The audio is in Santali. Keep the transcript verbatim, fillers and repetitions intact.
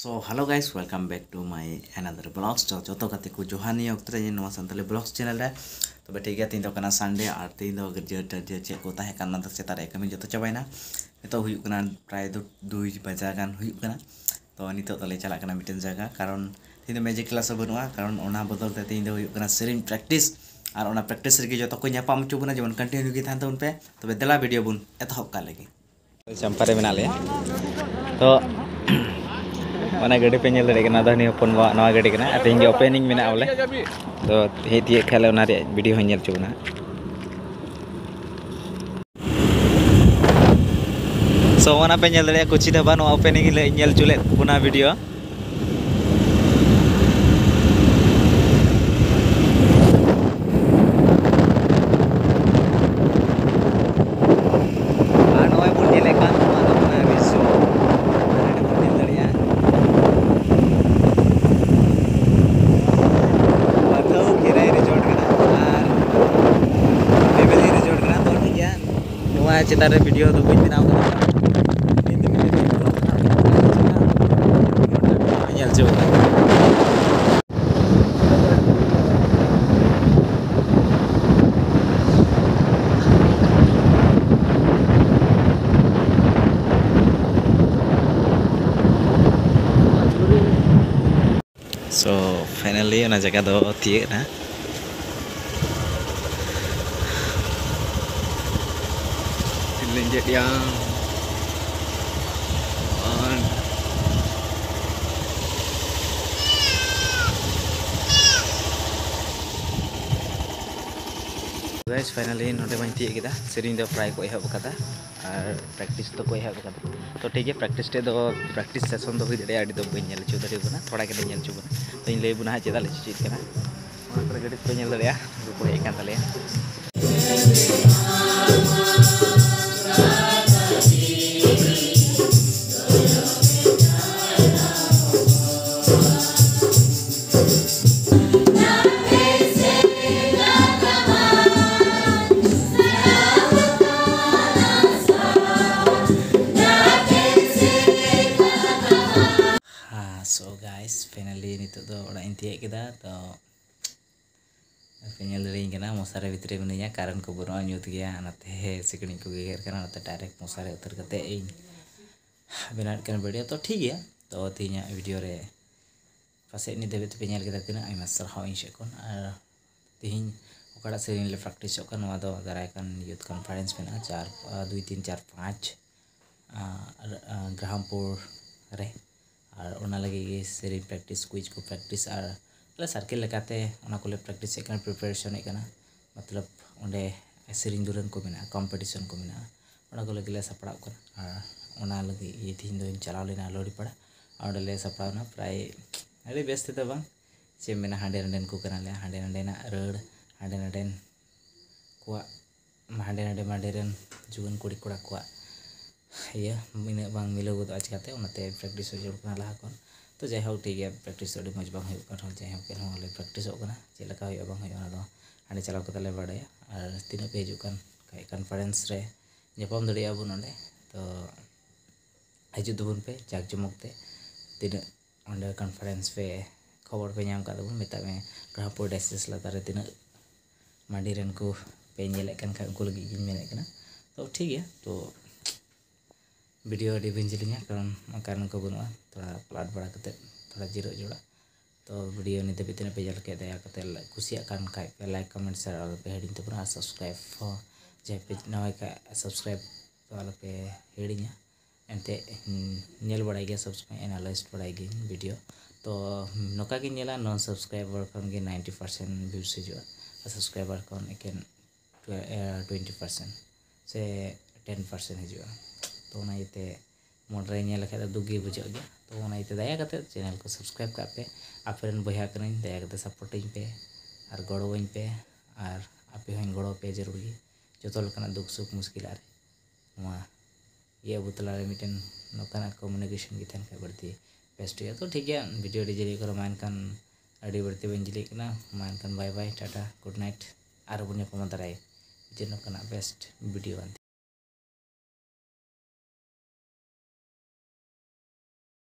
So hello guys, welcome back to my another vlogs. ᱛᱚ ᱡᱚᱛᱚ ᱜᱟᱛᱮ ᱠᱚ ᱡᱚᱦᱟᱨ ᱱᱤᱭᱟᱹ ᱚᱠᱛᱚ ᱨᱮ ᱱᱚᱣᱟ ᱥᱟᱱᱛᱟᱞᱤ vlogs channel ᱨᱮ᱾ ᱛᱚᱵᱮ ᱴᱷᱤᱠ ᱜᱮᱭᱟ, ᱛᱮᱦᱮᱧ ᱫᱚ ᱠᱟᱱᱟ Sunday ᱟᱨ ᱛᱮᱦᱮᱧ ᱫᱚ ᱜᱤᱨᱡᱟᱹ ᱴᱟᱹᱨᱡᱟᱹ ᱪᱮᱫ ᱠᱚ ᱛᱟᱦᱮᱸ ᱠᱟᱱᱟ, ᱚᱱᱟ ᱫᱚ ᱥᱮᱛᱟᱜ ᱨᱮᱭᱟᱜ ᱠᱟᱹᱢᱤ ᱡᱚᱛᱚ ᱪᱟᱵᱟᱭᱮᱱᱟ᱾ ᱱᱤᱛᱚᱜ ᱦᱩᱭᱩᱜ ᱠᱟᱱᱟ ᱯᱨᱟᱭ ᱫᱩ ᱫᱩᱭ ᱵᱟᱡᱟ ᱜᱟᱱ ᱦᱩᱭᱩᱜ ᱠᱟᱱᱟ᱾ ᱛᱚ ᱱᱤᱛᱚᱜ ᱫᱚᱞᱮ ᱪᱟᱞᱟᱜ ᱠᱟᱱᱟ ᱢᱤᱫᱴᱮᱱ ᱡᱟᱭᱜᱟ, ᱠᱟᱨᱚᱱ ᱛᱮᱦᱮᱧ ᱫᱚ ᱢᱮᱡᱤᱠ ᱠᱞᱟᱥ ᱦᱚᱸ ᱵᱟᱹᱱᱩᱜᱼᱟ, ᱠᱟᱨᱚᱱ ᱚᱱᱟ ᱵᱚᱫᱚᱞ ᱛᱮ ᱛᱮᱦᱮᱧ ᱫᱚ ᱦᱩᱭᱩᱜ ᱠᱟᱱᱟ ᱥᱮᱨᱮᱧ practice᱾ ᱟᱨ ᱚᱱᱟ practice ᱨᱮᱜᱮ ᱡᱚᱛᱚ ᱠᱚ ᱧᱟᱯᱟᱢ ᱦᱚᱪᱚ ᱵᱚᱱᱟ, ᱡᱮᱢᱚᱱ continue ᱜᱮ ᱛᱟᱦᱮᱱ ᱛᱟᱵᱚᱱ ᱯᱮ᱾ ᱛᱚᱵᱮ ᱫᱮᱞᱟ video ᱵᱚᱱ ᱮᱛᱚᱦᱚᱵ ᱠᱟᱜ ᱞᱮᱜᱮ᱾ ᱪᱟᱢᱯᱟ ᱨᱮ ᱢᱮᱱᱟᱜ ᱞᱮᱭᱟ᱾ ᱛᱚ ᱚᱱᱟ ᱜᱟᱹᱰᱤ ᱯᱮ ᱧᱮᱞ ᱫᱟᱲᱮᱭᱟᱜ ᱠᱟᱱᱟ, ᱫᱚ ᱦᱟᱹᱱᱤ ᱦᱚᱯᱚᱱ ᱵᱟᱵᱟ ᱱᱚᱣᱟ ᱜᱟᱹᱰᱤ ᱠᱟᱱᱟ᱾ ᱟᱨ ᱛᱮᱦᱮᱧ ᱜᱮ opening ᱢᱮᱱᱟᱜᱼᱟ ᱵᱚᱞᱮ᱾ ᱛᱚ ᱦᱮᱡ ᱛᱤᱭᱳᱜ ᱠᱷᱟᱡ ᱞᱮ, ᱚᱱᱟ ᱨᱮᱭᱟᱜ video ᱦᱚᱸᱧ ᱧᱮᱞ ᱦᱚᱪᱚ ᱵᱚᱱᱟ᱾ So ᱚᱱᱟ ᱯᱮ ᱧᱮᱞ ᱫᱟᱲᱮᱭᱟᱜᱼᱟ ᱠᱩᱪᱷᱤ ᱰᱷᱟᱵᱟ, ᱱᱚᱣᱟ opening ᱦᱤᱞᱳᱜ ᱤᱧ ᱧᱮᱞ ᱦᱚᱪᱚ ᱞᱮᱫ ᱵᱚᱱᱟ video᱾ ᱟᱨ ᱱᱚᱜᱼᱚᱭ ᱵᱚᱱ ᱧᱮᱞᱮᱫ ᱠᱟᱱ ᱱᱚᱣᱟ ᱫᱚ ᱠᱟᱱᱟ ᱨᱤᱥᱳ᱾ ᱟᱨ ᱱᱚᱰᱮ ᱵᱚᱱ ᱧᱮᱞ ᱫᱟᱲᱮᱭᱟᱜᱼᱟ ᱯᱟᱹᱛᱷᱟᱹᱣ ᱠᱷᱮᱨᱟᱭ resort ᱠᱟᱱᱟ ᱟᱨ family resort ᱠᱟᱱᱟ᱾ ᱛᱚ ᱴᱷᱤᱠ ᱜᱮᱭᱟ, ᱱᱚᱣᱟ ᱪᱮᱛᱟᱱ ᱨᱮ video ᱫᱚ ᱵᱟᱹᱧ ᱵᱮᱱᱟᱣ ᱠᱟᱫᱟ᱾ ᱧᱮᱞ ᱦᱚᱪᱚ ᱵᱚᱱᱟ᱾ So finally ᱚᱱᱟ ᱡᱟᱭᱜᱟ ᱫᱚ ᱛᱤᱭᱟᱹᱜ ᱮᱱᱟ᱾ ᱞᱮᱸᱡᱮᱫ ᱭᱟ᱾ ᱟᱨ guys, finally ᱱᱚᱰᱮ ᱢᱟᱧ ᱛᱤᱭᱟᱹᱜ ᱠᱮᱫᱟ᱾ ᱥᱮᱨᱮᱧ ᱫᱚ ᱯᱨᱟᱭ ᱠᱚ ᱮᱦᱚᱵ ᱟᱠᱟᱫᱟ ᱟᱨ practice ᱫᱚᱠᱚ ᱮᱦᱚᱵ ᱟᱠᱟᱫᱟ᱾ ᱛᱚ ᱴᱷᱤᱠ ᱜᱮᱭᱟ, practice ᱴᱷᱮᱡ ᱫᱚ, practice session ᱫᱚ ᱦᱩᱭ ᱫᱟᱲᱮᱭᱟᱜᱼᱟ, ᱟᱹᱰᱤ ᱫᱚ ᱵᱟᱹᱧ ᱧᱮᱞ ᱦᱚᱪᱚ ᱫᱟᱲᱮᱭᱟᱠᱚ ᱠᱟᱱᱟ, ᱛᱷᱚᱲᱟ ᱜᱮᱞᱮ ᱧᱮᱞ ᱦᱚᱪᱚ ᱠᱟᱱᱟ᱾ ᱛᱚᱧ ᱞᱟᱹᱭ ᱟᱵᱚᱱᱟ ᱦᱟᱸᱜ ᱪᱮᱫᱟᱜ ᱞᱮ ᱪᱮᱫ ᱠᱟᱱᱟ᱾ ᱚᱱᱟ ᱠᱚᱨᱮ ᱜᱟᱹᱰᱤ ᱠᱚ ᱧᱮᱞ ᱫᱟᱲᱮᱭᱟᱜᱼᱟ, ᱜᱨᱩᱯ ᱠᱚ ᱦᱮᱡ ᱟᱠᱟᱱ ᱛᱟᱞᱮᱭᱟ᱾ So guys, finally ᱱᱤᱛᱚᱜ ᱫᱚ ᱚᱲᱟᱜ ᱤᱧ ᱛᱤᱭᱟᱹᱜ ᱠᱮᱫᱟ᱾ ᱛᱚ ᱟᱯᱮ ᱧᱮᱞ ᱫᱟᱲᱮᱭᱟᱹᱧ ᱠᱟᱱᱟ, ᱢᱚᱥᱟᱨᱤ ᱵᱷᱤᱛᱨᱤ ᱢᱤᱱᱟᱹᱧᱟ, current ᱠᱚ ᱵᱟᱹᱱᱩᱜᱼᱟ, ᱧᱩᱛ ᱜᱮᱭᱟ, ᱚᱱᱟᱛᱮ ᱥᱤᱠᱲᱤᱡ ᱠᱚ ᱜᱮᱜᱮᱨ ᱠᱟᱱᱟ, ᱚᱱᱟᱛᱮ direct ᱢᱚᱥᱟᱨᱤ ᱩᱛᱟᱹᱨ ᱠᱟᱛᱮ ᱤᱧ ᱵᱮᱱᱟᱣᱮᱫ ᱠᱟᱱᱟ video᱾ ᱛᱚ ᱴᱷᱤᱠ ᱜᱮᱭᱟ, ᱛᱚ ᱛᱮᱦᱮᱧᱟᱜ video ᱨᱮ ᱯᱟᱥᱮᱡ ᱱᱤᱛ ᱫᱷᱟᱹᱵᱤᱡ ᱛᱮᱯᱮ ᱧᱮᱞ ᱠᱮᱫᱟ, ᱛᱤᱱᱟᱹᱜ ᱟᱭᱢᱟ ᱥᱟᱨᱦᱟᱣ ᱤᱧ ᱥᱮᱫ ᱠᱷᱚᱱ᱾ ᱟᱨ ᱛᱮᱦᱮᱧ ᱚᱠᱟᱴᱟᱜ ᱥᱮᱨᱮᱧ ᱞᱮ practiceᱚᱜ ᱠᱟᱱ, ᱱᱚᱣᱟ ᱫᱚ ᱫᱟᱨᱟᱭ ᱠᱟᱱ youth conference ᱢᱮᱱᱟᱜᱼᱟ, ᱪᱟᱨ ᱟᱨ ᱫᱩᱭ ᱛᱤᱱ ᱪᱟᱨ ᱯᱟᱸᱪ ᱟᱨ ᱜᱨᱟᱦᱟᱢᱯᱩᱨ ᱨᱮ᱾ ᱟᱨ ᱚᱱᱟ ᱞᱟᱹᱜᱤᱫ ᱜᱮ ᱥᱮᱨᱮᱧ practice, quiz ᱠᱚ practice, ᱟᱨ ᱟᱞᱮ circle ᱞᱮᱠᱟᱛᱮ ᱚᱱᱟ ᱠᱚᱞᱮ practiceᱮᱫ ᱠᱟᱱᱟ, preparationᱮᱫ ᱠᱟᱱᱟ᱾ ᱢᱚᱛᱞᱚᱵ ᱚᱸᱰᱮ ᱥᱮᱨᱮᱧ ᱫᱩᱨᱟᱹᱝ ᱠᱚ ᱢᱮᱱᱟᱜᱼᱟ, competition ᱠᱚ ᱢᱮᱱᱟᱜᱼᱟ, ᱚᱱᱟ ᱠᱚ ᱞᱟᱹᱜᱤᱫ ᱞᱮ ᱥᱟᱯᱲᱟᱣᱚᱜ ᱠᱟᱱᱟ᱾ ᱟᱨ ᱚᱱᱟ ᱞᱟᱹᱜᱤᱫ ᱜᱮ ᱛᱮᱦᱮᱧ ᱫᱚᱧ ᱪᱟᱞᱟᱣ ᱞᱮᱱᱟ ᱞᱚᱦᱲᱤᱯᱟᱲᱟ᱾ ᱟᱨ ᱚᱸᱰᱮ ᱞᱮ ᱥᱟᱯᱲᱟᱣ ᱮᱱᱟ, ᱯᱨᱟᱭ ᱟᱹᱰᱤ ᱵᱮᱥ ᱛᱮᱫᱚ ᱵᱟᱝ, ᱪᱮᱫ ᱮᱢ ᱢᱮᱱᱟ, ᱦᱟᱸᱰᱮ ᱱᱟᱸᱰᱮᱱ ᱠᱚ ᱠᱟᱱᱟᱞᱮ, ᱦᱟᱸᱰᱮ ᱱᱟᱸᱰᱮᱱᱟᱜ ᱨᱟᱹᱲ, ᱦᱟᱸᱰᱮ ᱱᱟᱸᱰᱮᱱ ᱠᱚᱣᱟᱜ, ᱦᱟᱸᱰᱮ ᱱᱟᱸᱰᱮ ᱢᱟᱸᱰᱮ ᱨᱮᱱ ᱡᱩᱣᱟᱹᱱ ᱠᱩᱲᱤ ᱠᱚᱲᱟ ᱠᱚᱣᱟᱜ ᱤᱭᱟᱹ ᱤᱱᱟᱹᱜ ᱵᱟᱝ ᱢᱤᱞᱟᱹᱣ ᱜᱚᱫᱚᱜᱼᱟ ᱪᱤᱠᱟᱹᱛᱮ, ᱚᱱᱟᱛᱮ practice ᱦᱚᱸ ᱡᱟᱹᱨᱩᱲ ᱠᱟᱱᱟ ᱞᱟᱦᱟ ᱠᱷᱚᱱ᱾ ᱛᱚ ᱡᱟᱭᱦᱳᱠ ᱴᱷᱤᱠ ᱜᱮᱭᱟ, practice ᱫᱚ ᱟᱹᱰᱤ ᱢᱚᱡᱽ ᱵᱟᱝ ᱦᱩᱭᱩᱜ ᱠᱟᱱ ᱨᱮᱦᱚᱸ, ᱡᱟᱭᱦᱳᱠ ᱮᱱᱦᱚᱸ ᱞᱮ practiceᱚᱜ ᱠᱟᱱᱟ᱾ ᱪᱮᱫ ᱞᱮᱠᱟ ᱦᱩᱭᱩᱜᱼᱟ ᱵᱟᱝ ᱦᱩᱭᱩᱜᱼᱟ ᱚᱱᱟ ᱫᱚ ᱦᱟᱸᱰᱮ ᱪᱟᱞᱟᱣ ᱠᱟᱛᱮ ᱞᱮ ᱵᱟᱰᱟᱭᱟ᱾ ᱟᱨ ᱛᱤᱱᱟᱹᱜ ᱯᱮ ᱦᱤᱡᱩᱜ ᱠᱟᱱ ᱠᱷᱟᱡ conference ᱨᱮ ᱧᱟᱯᱟᱢ ᱫᱟᱲᱮᱭᱟᱜᱼᱟ ᱵᱚᱱ ᱚᱸᱰᱮ᱾ ᱛᱚ ᱦᱤᱡᱩᱜ ᱛᱟᱵᱚᱱ ᱯᱮ ᱡᱟᱠ ᱡᱚᱢᱚᱠ ᱛᱮ᱾ ᱛᱤᱱᱟᱹᱜ ᱚᱸᱰᱮ conference ᱯᱮ ᱠᱷᱚᱵᱚᱨ ᱯᱮ ᱧᱟᱢ ᱠᱟᱜ ᱛᱟᱵᱚᱱ, ᱢᱮᱛᱟᱜ ᱢᱮ ᱜᱨᱟᱦᱟᱢᱯᱩᱨ diocese ᱞᱟᱛᱟᱨ ᱨᱮ ᱛᱤᱱᱟᱹᱜ ᱢᱟᱹᱰᱤ ᱨᱮᱱ ᱠᱚ ᱯᱮ ᱧᱮᱞᱮᱫ ᱠᱟᱱ ᱠᱷᱟᱡ, ᱩᱱᱠᱩ ᱞᱟᱹᱜᱤᱫ ᱜᱤᱧ ᱢᱮᱱᱮᱫ ᱠᱟᱱᱟ᱾ ᱛᱚ ᱴᱷᱤᱠ ᱜᱮᱭᱟ, ᱛᱚ video ᱟᱹᱰᱤ ᱵᱟᱹᱧ ᱡᱮᱞᱮᱧᱟ, ᱠᱟᱨᱚᱱ ᱚᱱᱠᱟᱱ ᱠᱚ ᱵᱟᱹᱱᱩᱜᱼᱟ᱾ ᱛᱷᱚᱲᱟ ᱯᱞᱟᱴ ᱵᱟᱲᱟ ᱠᱟᱛᱮᱫ ᱛᱷᱚᱲᱟ ᱡᱤᱨᱟᱹᱜ ᱡᱚᱲᱟ᱾ ᱛᱚ video ᱱᱤᱛ ᱫᱷᱟᱹᱵᱤᱡ ᱛᱤᱱᱟᱹᱜ ᱯᱮ ᱧᱮᱞ ᱠᱮᱫ, ᱫᱟᱭᱟ ᱠᱟᱛᱮᱫ ᱠᱩᱥᱤᱭᱟᱜ ᱠᱟᱱ ᱠᱷᱟᱡ ᱯᱮ like, comment, share ᱟᱞᱚ ᱯᱮ ᱦᱤᱲᱤᱧ ᱛᱟᱵᱚᱱᱟ᱾ ᱟᱨ subscribe ᱦᱚᱸ ᱡᱟᱦᱟᱸᱭ ᱯᱮ ᱱᱟᱣᱟ ᱠᱷᱟᱡ subscribe ᱫᱚ ᱟᱞᱚ ᱯᱮ ᱦᱤᱲᱤᱧᱟ᱾ ᱮᱱᱛᱮᱫ ᱧᱮᱞ ᱵᱟᱲᱟᱭ ᱜᱮᱭᱟ ᱥᱚᱵᱽ ᱥᱚᱢᱚᱭ, analyze ᱵᱟᱲᱟᱭ ᱜᱤᱭᱟᱹᱧ video᱾ ᱛᱚ ᱱᱚᱝᱠᱟ ᱜᱤᱧ ᱧᱮᱞᱟ, non subscriber ᱠᱷᱚᱱ ᱜᱮ ninety percent views ᱦᱤᱡᱩᱜᱼᱟ, ᱟᱨ subscriber ᱠᱷᱚᱱ ᱮᱠᱮᱱ twenty percent ᱥᱮ ten percent ᱦᱤᱡᱩᱜᱼᱟ᱾ ᱛᱚ ᱚᱱᱟ ᱤᱭᱟᱹᱛᱮ ᱢᱚᱱᱨᱮ ᱧᱮᱞ ᱞᱮᱠᱷᱟᱡ ᱫᱚ ᱫᱩᱠ ᱜᱮ ᱵᱩᱡᱷᱟᱹᱜ ᱜᱮᱭᱟ᱾ ᱛᱚ ᱚᱱᱟ ᱤᱭᱟᱹᱛᱮ ᱫᱟᱭᱟ ᱠᱟᱛᱮ channel ᱠᱚ subscribe ᱠᱟᱜ ᱯᱮ᱾ ᱟᱯᱮ ᱨᱮᱱ ᱵᱚᱭᱦᱟ ᱠᱟᱹᱱᱟᱹᱧ, ᱫᱟᱭᱟ ᱠᱟᱛᱮ support ᱟᱹᱧ ᱯᱮ ᱟᱨ ᱜᱚᱲᱚᱣᱟᱹᱧ ᱯᱮ᱾ ᱟᱨ ᱟᱯᱮ ᱦᱚᱸᱧ ᱜᱚᱲᱚ ᱟᱯᱮᱭᱟ ᱡᱟᱹᱨᱩᱲ ᱜᱮ, ᱡᱚᱛᱚ ᱞᱮᱠᱟᱱᱟᱜ ᱫᱩᱠ ᱥᱩᱠ ᱢᱩᱥᱠᱤᱞᱟᱜ ᱨᱮ᱾ ᱱᱚᱣᱟ ᱜᱮ ᱟᱵᱚ ᱛᱟᱞᱟᱨᱮ ᱢᱤᱫᱴᱮᱱ ᱱᱚᱝᱠᱟᱱᱟᱜ communication ᱜᱮ ᱛᱟᱦᱮᱱ ᱠᱷᱟᱡ ᱵᱟᱹᱲᱛᱤ best ᱦᱩᱭᱩᱜᱼᱟ᱾ ᱛᱚ ᱴᱷᱤᱠ ᱜᱮᱭᱟ, video ᱟᱹᱰᱤ ᱡᱤᱞᱤᱧ ᱠᱟᱱᱟ, ᱢᱟ ᱮᱱᱠᱷᱟᱱ ᱟᱹᱰᱤ ᱵᱟᱹᱲᱛᱤ ᱵᱟᱹᱧ ᱡᱤᱞᱤᱧ ᱠᱟᱱᱟ, ᱢᱟ ᱮᱱᱠᱷᱟᱱ bye bye, Tata, good night, ᱟᱨ ᱵᱚᱱ ᱧᱟᱯᱟᱢᱟ ᱫᱟᱨᱟᱭ ᱡᱮ ᱱᱚᱝᱠᱟᱱᱟᱜ best video ᱟᱱᱛᱮ᱾